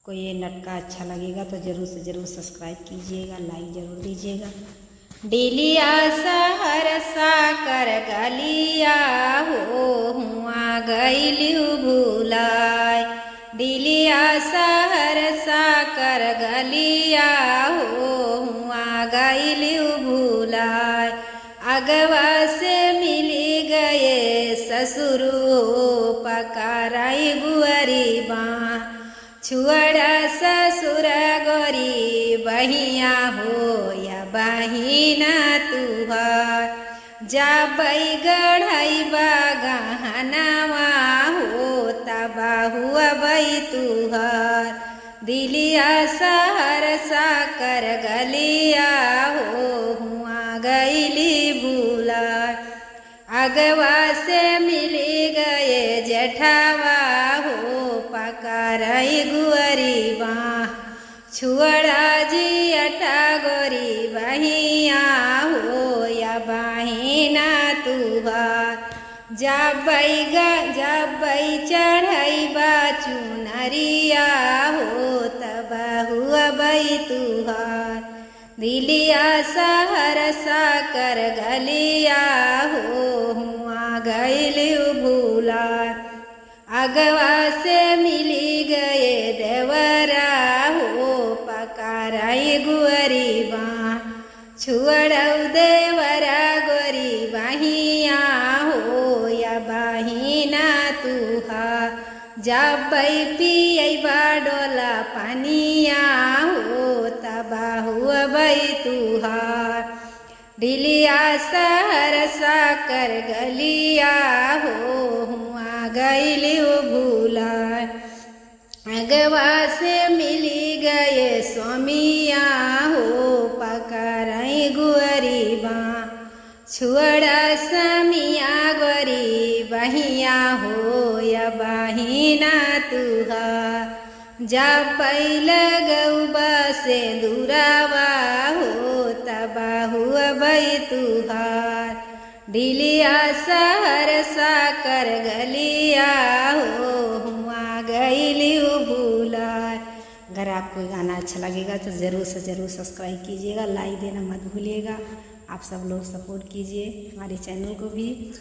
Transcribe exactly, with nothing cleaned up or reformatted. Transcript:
आपको ये नटका अच्छा लगेगा तो जरूर से जरूर subscribe कीजिएगा, like जरूर दीजिएगा। डिलिया सहर साकर गलिया हो, हुआ गइलिउ भुलाय। डिलिया सहर साकर गलिया हो, हुआ गइलिउ भुलाय। अगवा से मिली गए ससुर हो, पकड़ाई गुअरी बाँह। छुअड़ा ससुर गोरी बहिया हो, या बहिना तुहार। जाबै गढ़ैबा गहनवा हो, तब हुअबै तुहार। डिलिया सहर साकर गलिया हो, हुआ गइली भुलाय। अगवा से मिली गए जेठवा हो, पकड़ाई गुअरी बाँह। छुअड़ा जियटा गोरी बहिया हो, या बहिना तुहार। जाबै ग-, जाबै चढ़ैबा चुनरिया हो, तब हुअबै तुहार। डिलिया सहर साकर गलिया हो, हुआ गइलिउ भुलाय। अगवा से मिली गए देवरा हो, पकड़ाई गुअरी बाँह। छुअड़ौ देवरा गोरी बहिया हो, या बहिना तुहार। जाबै पियैबा डोला पनिया हो, तब हुअबै तुहार। डिलिया सहर साकर गलिया हो, हुआ गइलिउ भुलाय। अगवा से मिली गए स्वामिया हो, पकड़ाई गुअरी बाँह। छुअड़ा समिया गोरी बहिया हो, या बहिना तुहार। जाबै लगउबा सेंदुरवा हो, तब हुअबै तुहार। डिलिया सहर साकर गलिया हो, हुआ गइलिउ भुलाय। अगर आपको ये गाना अच्छा लगेगा तो ज़रूर से ज़रूर subscribe कीजिएगा, like देना मत भूलिएगा। आप सब लोग support कीजिए हमारे channel को भी।